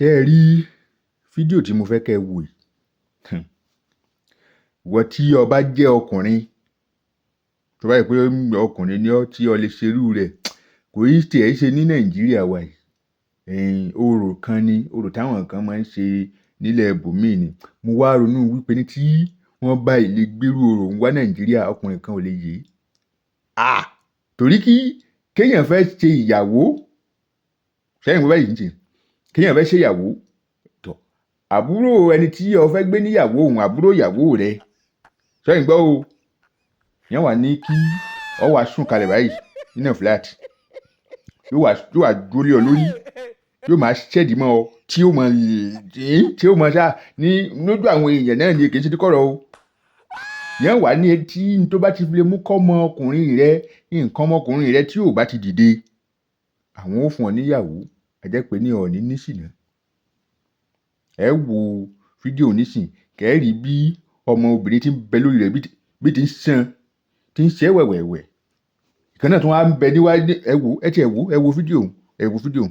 Ṣé ẹ rí fídíò tí mo fẹ́ kẹ́ ẹ wò yìí? Ìwọ tí o bá jẹ́ ọkùnrin, tó bá jẹ́ pé ọkùnrin ni ọ́ tí o lè ṣerú rẹ̀, kò í tiẹ̀ ṣe ní Nàìjíríà wa yìí. Orò kan ni, orò táwọn kan máa ń ṣe nílẹ̀ ibòmíì ni. Mo wá ronú wípé ní tí wọ́n bá ì lè gbérú orò ń wá Nàìjíríà, ọkùnrin kan ò lè yè é. À! Torí kí kéèyàn fẹ́ ṣe ìyàwó, ṣẹ́yìn gbọ́ báyìí nísìnyí, kéèyàn fẹ́ ṣe ìyàwó, tọ̀, àbúrò ẹni tí o fẹ́ gbé níyàwó òun, àbúrò ìyàwó rẹ, ṣẹ́yìn gbọ́ o, yẹn wà ní kí ọ wá sùn kalẹ̀ báyìí nínú flat, yóò wá dúró lé ọ lórí, yóò máa ṣẹ́ẹ̀dì mọ́ ọ, tí ó mọ ṣá ní lójú àwọn èèyàn náà ni, kì í ṣe kọ̀rọ̀ o. Yẹn wà ní etí tó bá ti lè mú kọ́ ọmọkùnrin rẹ, nǹkan ọmọkùnrin rẹ tí ò bá ti dìde, àwọn ò fún ọ níyàwó, ẹ jẹ́ pé ní ọ̀ní nísìná. Ẹ wo fídíò nísìn, kẹ́ ẹ rí bí ọmọ obìnrin tí ń bẹ lórí rẹ̀ bí ti ń ṣan, tí ń ṣe wẹ̀wẹ̀wẹ̀. Ìkan náà tún wá ń bẹ níwájú. Ẹ wo, ẹ tiẹ̀ wo, ẹ wo fídíò, ẹ wo fídíò.